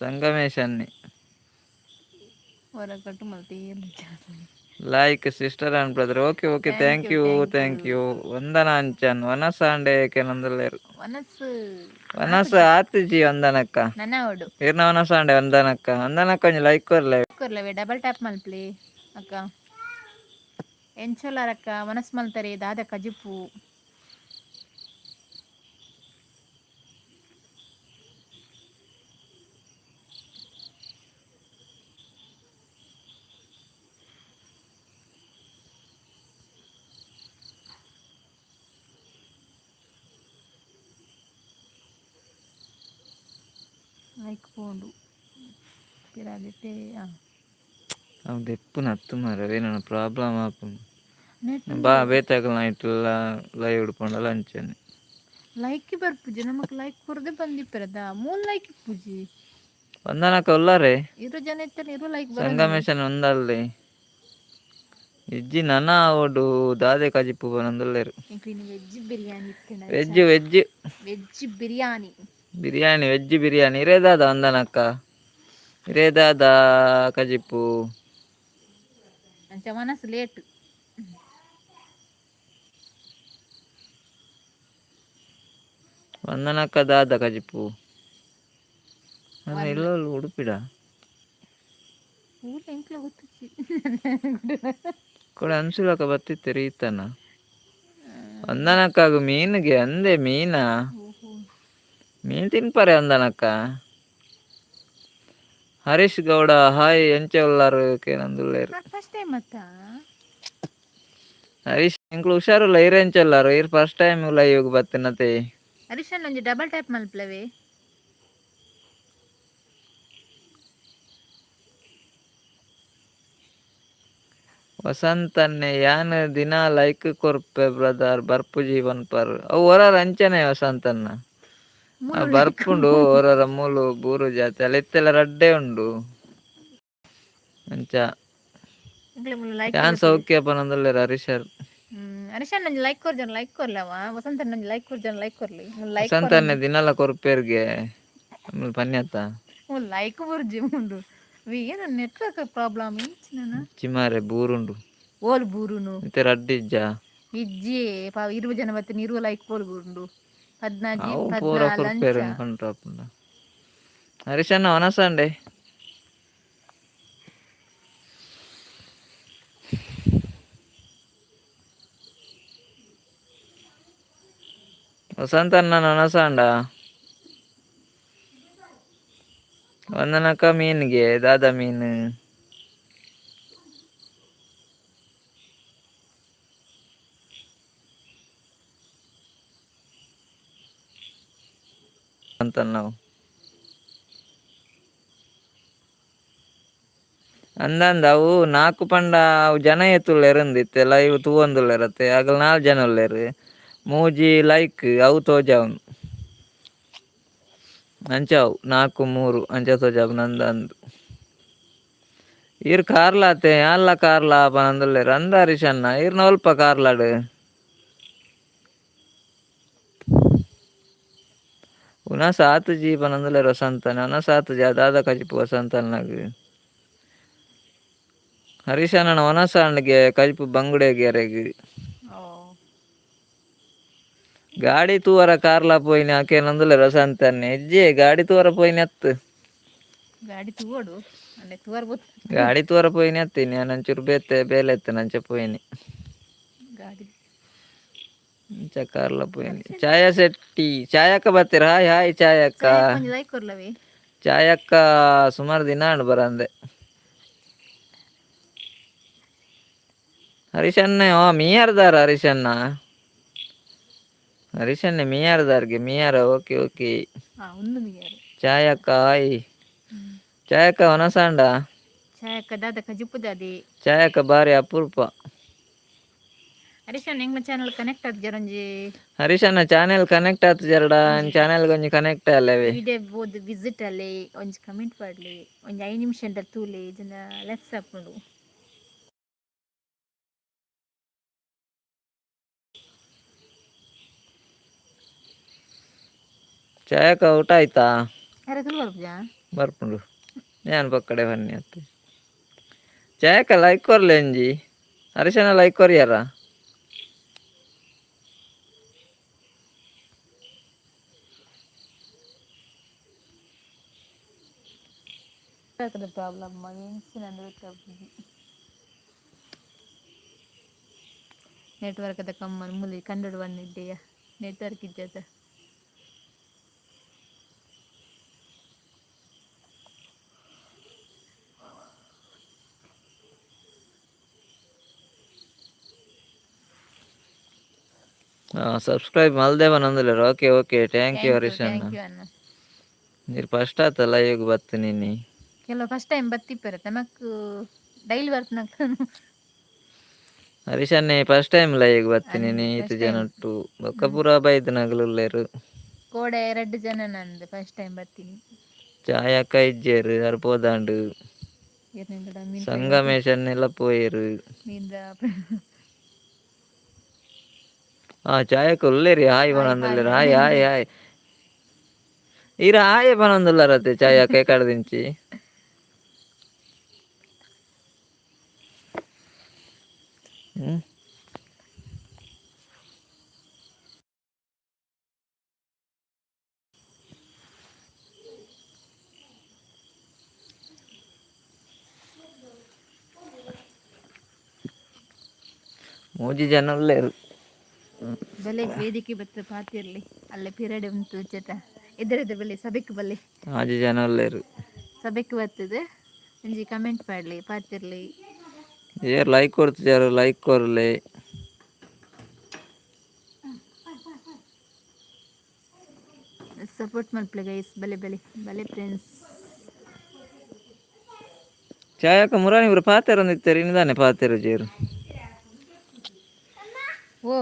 ಸಂಗಮೇಶನ್ನಿ. ಹೊರಗಟ್ಟು Malti. Like sister and brother, okay okay. Thank thank you. You. Thank you. Thank you. Vandana Anchan ವನಸಾಂಡೆ ಕೆನೊಂದುಲ್ಲೆರ್. ವನಸ್. ವನಸ್ ಆತುಜಿ. ಆತುಜಿ ವಂದನಕ್ಕ. ನನ ಆವೊಡು. ಇರ್ನ ವನಸಾಂಡೆ ವಂದನಕ್ಕ. ವಂದನಕ್ಕ, ಒಂಜಿ ಲೈಕ್ ಕೊರ್ಲೆ. ಕೊರ್ಲವೆ, ಡಬಲ್ ಟ್ಯಾಪ್ ಮಲ್ಪ್ಲೆ ಅಕ್ಕ. ಎಂಚೊಲಾರಕ್ಕ? ವನಸ್ ಮಲ್ತಾರೆ? ದಾದ ಕಜಿಪು? ಲೈಕ್ ಪೋಂಡು ಪಿರಾದಿತ್ತೆ. ಅವು ದೆಪ್ಪುನ ಅತ್ತು ಮಾರ್ರೆ, ಅವೇನನ ಪ್ರಾಬ್ಲಮ್ ಆಪುಂಡು. ನೆಟ್. ಬಾ ಬೇತೆ ಇಟ್ಟಲ್ಲ ಲೈವ್ ಪಂಡಲ ಅಂಚನೆ. ಲೈಕ್ ಬರ್ಪುಜಿ ನಮಕ್. ಲೈಕ್ ಕೊರದೆ ಬಂದಿಪ್ಪರದ ಮೂಲ್ ಲೈಕ್ ಇಪ್ಪುಜಿ. ವಂದನಕ್ಕ ಉಲ್ಲಾರೆ? ಇರು ಜನ ಇತ್ತಲ್ಲ, ಇರು ಲೈಕ್ ಬರಂದೆ. ಸಂಗಮೇಶನ್ ಒಂದಲ್ಲೆ ಇಜ್ಜಿ. ನನ ಆವೊಡು. ದಾದೆ ಕಜಿಪು ಪನೊಂದುಲ್ಲೆರ್. ಎಂಕ್ಲಿನ ವೆಜ್ ಬಿರಿಯಾನಿ ಇತ್ತಂಡ. Veg veg. Veg biryani. Biryani, veg biryani. ಇರೇ ದಾದ ವಂದನಕ್ಕ? ಇರೇ ದಾದ ಕಜಿಪು? ಅಂಚ ಮನಸ್ಸು ಲೇಟ್. ವಂದನಕ್ಕ, ದಾದ ಕಜಿಪು? ಒಂದ್ ಇಲ್ಲ, ಉಡುಪಿಡ. ಊಟ ಎಂಕ್ಲ ಗೊತ್ತುಜ್ಜಿ. ಕೊಡೆ ಅನ್ಸುಲಕ ಬತ್ತಿತ್ತೆ ರೀತನ. ವಂದನಕ್ಕಾಗು ಮೀನುಗೆ ಅಂದೆ, ಮೀನಾ? ಓಹೋ. ಮೀನು ತಿನ್ಪರೆ ವಂದನಕ್ಕ. ಹರೀಶ್ ಗೌಡ ಹಾಯ್, ಎಂಚ ಉಲ್ಲಾರು ಕೇನೊಂದುಲ್ಲೆರ್. ಫಸ್ಟ್ ಟೈಮ್ ಅತ್ತ? ಹರೀಶ್, ಎಂಕ್ಲು ಹುಷಾರುಲ್ಲ. ಇರ್ ಎಂಚ ಉಲ್ಲಾರು? ಇರ್ ಫಸ್ಟ್ ಟೈಮ್ ಲೈವ್ ಬತ್ತಿನತೆ? ಹರೀಶನ್, ಒಂಜಿ ಡಬಲ್ ಟ್ಯಾಪ್ ಮಲ್ಪ್ಲವೆ. ವಸಂತನ್ನೆ ಯಾನ್ ದಿನ ಲೈಕ್ ಕೊರ್ಪೆ ಬ್ರದರ್, ಬರ್ಪುಜಿ ಪನ್ಪರ್. ಅವು ಒರಾರ ಅಂಚನೆ ವಸಂತನ್ನ. ಮೂಲು ಲೈಕ್. ಬರ್ಪುಂಡು ಒರರ. ಮೂಲು ಬೂರು ಜಾತಿ ಅಲ್ಲ, ಇತ್ತೆಲ್ಲ ರಡ್ಡೆ ಉಂಡು ಅಂಚ. ಎಂಕ್ಲೆ ಮೂಲು ಲೈಕ್. ಯಾನ್ ಸೌಖ್ಯ ಪನೊಂದುಲ್ಲೆರ್ ಹರೀಶರ್. ಹರೀಶನ್, ಒಂಜಿ ಲೈಕ್ ಕೊರ್ಜನ್, ಲೈಕ್ ಕೊರ್ಲವ. ವಸಂತನ್, ಒಂಜಿ ಲೈಕ್ ಕೊರ್ಜನ್, ಲೈಕ್ ಕೊರ್ಲಿ. ಲೈಕ್. ವಸಂತನ್ನೆ ದಿನಲ ಕೊರ್ಪೆರ್ಗೆ ಪನ್ಯತ. ಲೈಕ್ ಬುರ್ಜಿ ಉಂಡು. ಏನು ನೆಟ್ವರ್ಕ್ ಪ್ರಾಬ್ಲಮ್ ಇಂಚಿನ? ಚಿಮಾರೆ ಬೂರುಂಡು. ಓಲ್ ಬೂರುನು? ಇತ್ತೆ ರಡ್ಡ್ ಇಜ್ಜಾ? ಇಜ್ಜಿ. 20 ಜನ ಬತ್ತಿನ, 20 ಲೈಕ್ ಪೋಲ್ ಬೂರುಂಡು. 14. ಅವು ಪೂರ 14. ಕೊರ್ಪೆರ್. ಅಂಚ. ಪಂಡ್ರಪುಂಡ. ಹರೀಶಣ್ಣ ವನಸಂಡೆ. ವಸಂತಣ್ಣ ವನಸಂಡ. ವಂದನಕ್ಕ ಮೀನ್ಗೆ ದಾದಾ ಮೀನು? ಅಂತ ನಾವು ಅಂದಂದ ಅವು ನಾಲ್ಕು ಪಂಡ ಅವು ಜನ ಏತುಲ್ಲೆರ್ ಇತ್ತೆ ಲೈವ್ ತೂವೊಂದುಲ್ಲೆರತ್ತೆ. ಅಗಲ್ ನಾಲ್ ಜನ ಉಲ್ಲೆರ್, ಮೂಜಿ ಲೈಕ್ ಅವು ತೋಜಾವುನು. ಅಂಚ ಅವು ನಾಲ್ಕು ಮೂರು ಅಂಚ ತೋಜಾವು ನಂದಂದು. ಈರ್ ಕಾರ್ಲಾತೆ, ಯಾನ್ಲ ಕಾರ್ಲ ಪನೊಂದುಲ್ಲೆರ್. ಅಂದ ಹರೀಶಣ್ಣ, ಈರ್ನ ಒಲ್ಪ ಕಾರ್ಲಾಡ್? ಉನಸ್ ಆತುಜಿ ಪನೊಂದುಲ್ಲೆರ್ ವಸಂತನ. ಉನಸ್ ಆತುಜಿ, ದಾದ ಕಜಿಪು ವಸಂತಣ್ಣಗ್? ಹರೀಶಣ್ಣನ ವನಸ್ ಆಂಡ್ಗೆ, ಕಜಿಪು ಬಂಗುಡೆಗೆ ಅರೆಗ್. ಓ. ಗಾಡಿ ತೂವರ ಕಾರ್ಲ ಪೋಯಿನ ಕೇನೊಂದುಲ್ಲೆರ್ ವಸಂತನ್ನೆ. ಇಜ್ಜಿ, ಗಾಡಿ ತೂವರ ಪೋಯಿನ ಅತ್ತು. ಗಾಡಿ ತೂವೊಡು ಅಂಡೆ ತೂವರ್ ಗೊತ್ತು. ಗಾಡಿ ತೂವರ ಪೋಯಿನಿ ಅತ್ತೀನಿ. ಯಾನ್ ಒಂಚೂರು ಬೇತೆ ಬೇಲೆ ಇತ್ತು, ಅಂಚ ಪೋಯಿನಿ. ಗಾಡಿ. ಅಂಚ ಕಾರ್ಲ ಪೋಯಿನಿ. ಛಾಯಾ ಶೆಟ್ಟಿ, ಛಾಯಕ್ಕ ಬತ್ತೀರ? ಹಾಯ್ ಹಾಯ್ ಛಾಯಕ್ಕ. ಒಂಜಿ ಲೈಕ್ ಕೊರ್ಲವೆ. ಛಾಯಕ್ಕ ಸುಮಾರು ದಿನ ಆಂಡ್ ಬರಂದೆ. ಹರೀಶಣ್ಣೆ, ಓ ಮೀಯಾರ್ದಾರ ಹರೀಶಣ್ಣ? ಹರೀಶಣ್ಣೆ ಮೀಯಾರ್ದಾರ್ಗೆ ಮೀಯಾರ. Okay okay. ಹಾ, ಒಂದು ಮಿಯಾರು. ಛಾಯಕ್ಕ ಹಾಯ್. ಛಾಯಕ್ಕ ವನಸಾಂಡ? ಛಾಯಕ್ಕ ದಾದ ಕಜಿಪು ದಾದೆ? ಛಾಯಕ್ಕ ಬಾರಿ ಅಪರೂಪ. ಹರೀಶಣ್ಣ, ಎಂಕ್ಲ ಚಾನಲ್ ಕನೆಕ್ಟ್ ಆದ್ ಒಂಜಿ. ಹರೀಶಣ್ಣ, ಚಾನೆಲ್ ಕನೆಕ್ಟ್ ಆತು ಜರಡ. ಚಾನೆಲ್ ಒಂಜಿ ಕನೆಕ್ಟ್ ಅಲ್ಲವೇ. ವಿಡಿಯೋ ಬೋದು ವಿಸಿಟ್ ಅಲ್ಲೇ, ಒಂಜಿ ಕಮೆಂಟ್ ಪಾಡ್ಲಿ, ಒಂಜಿ 5 ನಿಮಿಷ ತೂಲೆ ಜನ ಲೆಸ್ ಆಪುಂಡು. ಛಾಯಕ್ಕ, ಊಟ ಆಯ್ತಾ? ಅರೆ ತುಳು ಬರ್ಪುಜಾ? ಬರ್ಪುಂಡು ಯಾನ್ ಪಕ್ಕಡೆ ಬನ್ನಿ ಅತ್ತೆ. ಚಾಯಕ ಲೈಕ್ ಕೊರ್ಲೆ ಅಂಜಿ ಅರಿಶನ ಲೈಕ್ ಕೊರಿಯಾರ. ಪ್ರಾಬ್ಲಮ್ ಎಂಚಿನ ಗೊತ್ತಾಪುಜಿ. ನೆಟ್ವರ್ಕ್ ಅದ ಕಮ್ಮನ್ ಮೂಲಿ ಕಂಡೋಡು ಬಂದಿದ್ದೆಯ ನೆಟ್ವರ್ಕ್ ಇಜ್ಜದ. ಸಬ್ಸ್ಕ್ರೈಬ್ ಮಲ್ದೆ ಬನೊಂದುಲ್ಲೆರ್. Okay okay, thank you. Thank you. ಹರೀಶಣ್ಣ. Thank you ಅಣ್ಣ. ನೀರು ಫಸ್ಟ್ ಆತಲ್ಲ ಈಗ ಬತ್ತು ನಿನ್ನೆ. ಕೆಲವು ಫಸ್ಟ್ ಟೈಮ್ ಬತ್ತಿಪ್ಪರ ನಮಕ್ ಡೈಲಿ ಬರ್ಪುನಕ್. ಹರೀಶಣ್ಣೆ ಫಸ್ಟ್ ಟೈಮ್ ಲೈವ್ ಬತ್ತಿ ಅಂದ್ ಈತ್ ಫಸ್ಟ್ ಜನ ಟೈಮ್. ಒಟ್ಟು ಬೊಕ್ಕ ಪೂರ ಬೈದಿನಗಲುಲ್ಲೆರ್. ಕೋಡೆ ರಡ್ಡ್ ಜನ ನಂದು ಫಸ್ಟ್ ಟೈಮ್ ಬರ್ತೀನಿ. ಛಾಯಕ್ಕ ಇಜ್ಜೆರ್ ಅರ್ ಪೋದಾಂಡ್. ಏರ್ನೆಂಗಡ ಮೀನ್ ಫ್ರೈ ಮಲ್ತ್. ಸಂಗಮೇಶನ್ನೆಲ್ಲ ಪೋಯೆರ್. ಮೀನ್ದ. ಆ ಛಾಯಕ್ಕ ಉಲ್ಲೆರಿ, ಹಾಯ್ ಹಾಯ್ ಹಾಯ್. ಪನೊಂದುಲ್ಲೆರ್. Hi hi hi. ಈರ್ ಹಾಯ್ ಪನೊಂದುಲ್ಲರತೆ ಛಾಯಕ್ಕ ಎಕಡ್ದಿಂಚಿ. ಹ್ಮ್. ಮೂಜಿ ಜನ ಉಲ್ಲೆರ್. ಬಲೆ ವೇದಿಕೆ ಬತ್ತ ಪಾತಿರ್ಲಿ ಅಲ್ಲೇ ಪಿರಡೆ ಉಂಟು ಜೊತೆ ಎದುರೆದ ಬಲೆ ಸಭೆಕ್ ಬಲೆ. ಆಜಿ ಜನ ಉಲ್ಲೆರ್. ಸಭೆಕ್ ಬರ್ತದೆ, ಒಂಜಿ comment ಪಾಡ್ಲಿ, ಪಾತಿರ್ಲಿ. Hair like ಕೊರ್ತಿಜಾರ್ like ಕೊರ್ಲೆ. Support ಮಲ್ಪಲೆ guys, ಬಲೆ ಬಲೆ ಬಲೆ ಫ್ರೆಂಡ್ಸ್. ಛಾಯಕ್ಕ ಮುರಾನಿ ಇಬ್ರು ಪಾತೆರೊಂದಿತ್ತೆರ್, ಇನಿದಾನೆ ಪಾತೆರುಜೆರ್. ಓ.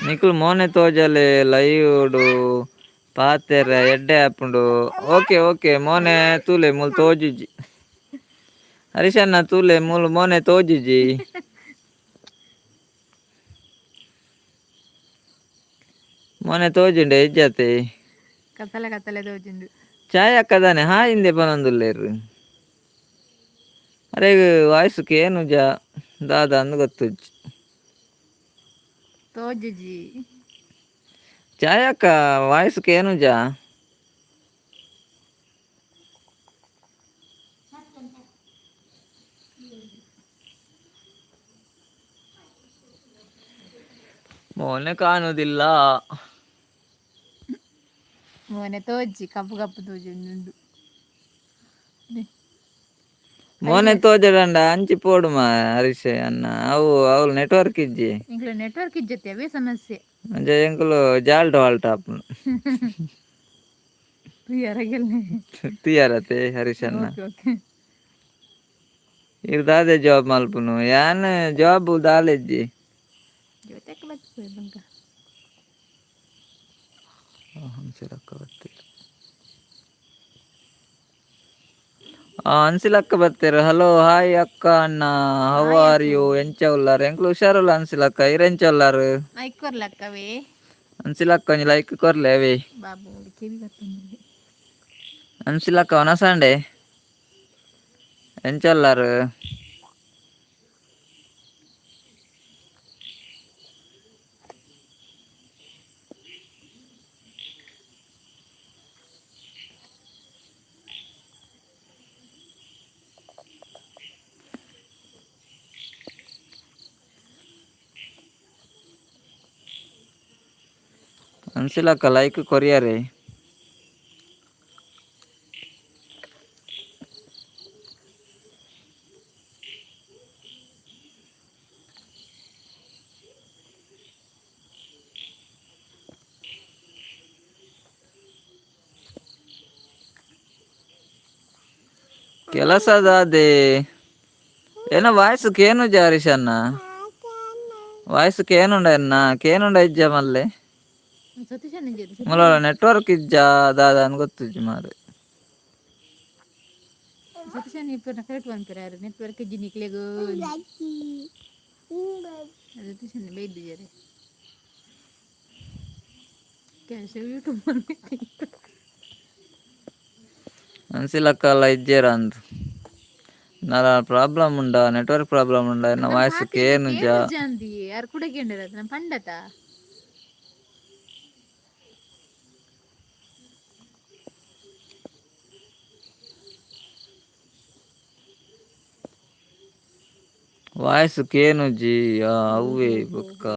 ನಿಕುಲು ಮೋನೆ ತೋಜಲೆ, ಲೈವ್ ಪಾತೆರ ಎಡ್ಡೆ ಆಪುಂಡು. ಓಕೆ ಓಕೆ, ಮೋನೆ ತೂಲೆ ಮೂಲು ತೋಜುಜಿ. ಹರೀಶಣ್ಣ ತೂಲೆ, ಮೂಲು ಮೋನೆ ತೋಜುಜಿ. ಮೋನೆ ತೋಜುಂಡೆ ಇಜ್ಜತೆ? ಕತ್ತಲೆ ಕತ್ತಲೆ ತೋಜುಂಡು. ಛಾಯಕ್ಕ ದಾನೆ ಹಾಯ್ ಇಂದೆ ಪನೊಂದುಲ್ಲೆರ್. ಅರೆಗ್ ವಾಯ್ಸ್ ಕೇನುಜ ದಾದ ಅಂದ್ ಗೊತ್ತುಜ್ಜಿ. ತೋಜುಜಿ. ಛಾಯಕ್ಕ ವಾಯ್ಸ್ ಕೇನುಜ. ಮೋನೆ ಕಾಣುದಿಲ್ಲ. ಮೋನೆ ತೋಜಿ ಕಪ್ಪು ಕಪ್ಪು ತೋಜುಂಡು. ಮೋನೆ ತೋಜಡಂಡ ಅಂಚಿ ಪೋಡುಮ ಹರೀಶ್ ಅಣ್ಣ, ಅವು ಅವು ನೆಟ್ವರ್ಕ್ ಇಜ್ಜಿ. ಎಂಕ್ಲೆ ನೆಟ್ವರ್ಕ್ ಇಜ್ಜತೆ, ಅವೇ ಸಮಸ್ಯೆ. ಅಂಚ ಎಂಕುಲು ಜಾಲ್ಟ್ ವಾಲ್ಟ್ ಆಪುಂಡು. ತೂಯರಗೆಲ್ನೆ. ತೂಯರತೆ ಹರೀಶ್ ಅಣ್ಣ? Okay okay. ಇರ್ ದಾದೆ ಜಾಬ್ ಮಲ್ಪುನು? ಯಾನ್ ಜಾಬ್ ದಾಲೆಜ್ಜಿ. ಜೊತೆಗೆ ಬರ್ತದೆ ಬಂಕ. ಹಂಸಿಲಕ್ಕ ಬತ್ತೀರ್. ಹನ್ಸಿಲಕ್ಕ ಬತ್ತೀರ್. ಹಲೋ ಹಾಯ್ ಅಕ್ಕ ಅಣ್ಣ, how hi are ಅಕ್ಕ. You? ಎಂಚ ಉಲ್ಲಾರ್? ಎಂಕ್ಲು ಹುಷಾರುಲ್ಲ ಹನ್ಸಿಲಕ್ಕ, ಇರ್ ಎಂಚ ಉಲ್ಲಾರ್? ಲೈಕ್ ಕೊರ್ಲಕ್ಕವೇ. ಹನ್ಸಿಲಕ್ಕ ಒಂಜಿ ಲೈಕ್ ಕೊರ್ಲೆ ಅವೇ. ಬಾಬು ಕೆವಿ ಬರ್ತದೆ. ಹನ್ಸಿಲಕ್ಕ ವನಸಾಂಡೆ, ಎಂಚ ಉಲ್ಲಾರ್? ಹನ್ಸಿಲಕ್ಕ ಲೈಕ್ ಕೊರಿಯರೆ. ಕೆಲಸದ ಅದೇ ಏನ ವಾಯ್ಸ್ ಕೇನುಜ ಹರೀಶ್ ಅಣ್ಣ. ವಾಯ್ಸ್ ಕೇನುಂಡ ಎನ್ನ ಕೇನುಂಡ ಇಜ್ಜ ಮಲ್ಲೆ. ಸತೀಶ್ ಅಣ್ಣ. ಮುಲ ನೆಟ್ವರ್ಕ್ ಇಜ್ಜ ದಾದ ಅಂದ್ ಗೊತ್ತುಜ್ಜಿ ಮಾರೆ. ಸತೀಶ್ ಅಣ್ಣ ಇಪ್ಪರ್ನ ಕರೆಕ್ಟ್ ಪನ್ಪೆರ್ ನೆಟ್ವರ್ಕ್ ಇಜ್ಜಿ ನಿಕ್ಲೆಗ್. ಸತೀಶ್ ಅಣ್ಣ ಬೈದಿದ್ದಾರೆ ಕೆಲಸ ಯೂಟ್ಯೂಬ್. ಅನ್ಸಿಲಕ್ಕಲ್ಲ ಇಜ್ಜೇರ ಅಂದ್. ನಾ ಪ್ರಾಬ್ಲಮ್ ಉಂಡಾ, ನೆಟ್ವರ್ಕ್ ಪ್ರಾಬ್ಲಮ್ ಉಂಡಾ, ಎನ್ನ ವಾಯ್ಸ್ ಕೇನುಜ. ಕೇನುಜಾಂದಿ ಯಾರು ಕುಡ ಕೇಂಡರ ಪಂಡತ. ವಾಯ್ಸ್ ಕೇನುಜಿ, ಅವೇ ಬೊಕ್ಕ.